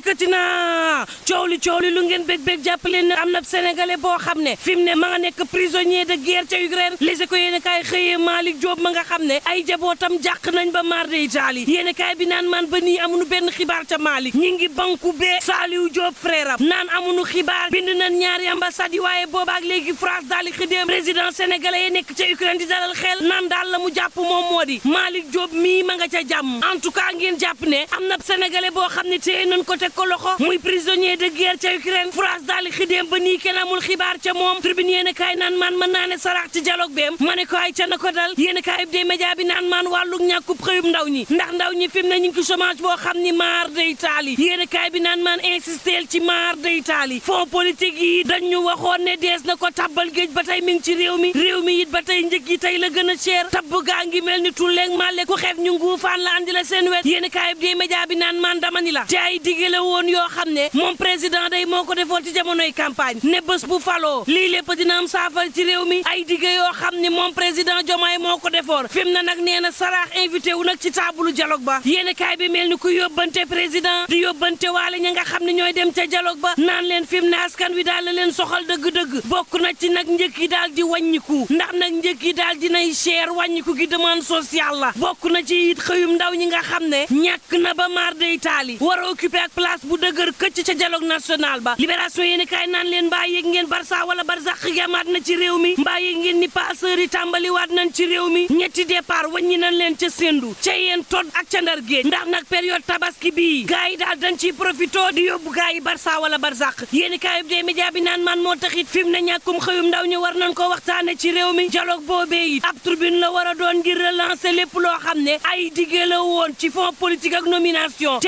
dikkati na coow li lu ngeen bég jàppaleen ne am na sénégalais boo xam ne fi mu ne ma nga nekk prisonnier de guerre ca Ukraine Les Échos yéen kaay xëyee Malick Diop ma nga xam ne ay jabootam jàq nañ ba mar de Italie yéen kaay bi naan man ba nii amuñu benn xibaar ca Malick ñi ngi banku bee Saliou Diop frère am naan amuñu xibaar bind nañ ñaari ambassade yi waaye boobaak léegi France daal di xidéem président sénégalais yi nekk ca Ukraine di dalal xel naan daal la mu jàpp moom moo di Malick Diop mii ma nga ca jàmm en tout cas ngeen jàpp ne am na sénégalais boo xam ne téye nañ ko teg ko loxo muy prisonnier de guerre ca Ukraine France daal di xidéem ba nii kenn amul xibaar ca moom tribune yéen kaay naan man mën naa ne sarax ci dialogue beem ma ne ko ay ca na ko dal yéen kaay bi de média bi naan man wàllug ñàkkub xëyub ndaw ñi ndax ndaw ñi fi mu ne ñu ngi ci chômage boo xam ni maar de Italie yéen kaay bi naan man insistel ci maar de Italie fonds politique yi dañu waxoon ne dees na ko tabbal géej ba tey mi ngi ci réew mi it ba tey njëg yi tey la gën a cher tabb gaa ngi mel ni tulleeg màlle ku xeef ñu nguufaan la andi la seen wet yéen kaay bi de média bi naan man dama ni la te ay digale woon yoo xam ne moom président day moo ko defoon ci jamonoy campagne ne bés bu faloo lii lépp dina am saafara ci réew mi ay dige yoo xam ne moom président Diomaye moo ko defoon fi mu ne nag nee na saraax invité wu nag ci taabalu dialogue ba yéen kaay bi mel ni ku yóbbante président di yóbbante waale ña nga xam ne ñooy dem ca dialogue ba naan leen fi mu ne askan wi daal la leen soxal dëgg-dëgg bokk na ci nag njëkk yi daal di wàññiku ndax nag njëkk yi daal dinay cher wàññiku gi demande sociale la bokk na ci it xëyum ndaw ñi nga xam ne ñàkk na ba mar de Italie war a occupé ak place bu dëgër këcc ca dialogue national ba libération yéen kaay naan leen mbaa yëg ngeen Barça wala Barzak yamaat na ci réew mi mbaa yëg ngeen ni passeurs yi tàmbaliwaat nañ ci réew mi ñetti départ wàññi nañ leen ca Sendou ca yeen Tod ak ca Ndar Géej ndax nag période tabaski bii gars yi daal dañ ciy profito di yóbbu gars yi Barça wala Barzak yéen kaay bi de média bi naan man moo taxit fi mu ne ñàkkum xëyum ndaw ñi war nañ ko waxtaane ci réew mi dialogue boobee it ab tribune la war a doon ngir relancer lépp loo xam ne ay diggé la woon ci fond politique ak nomination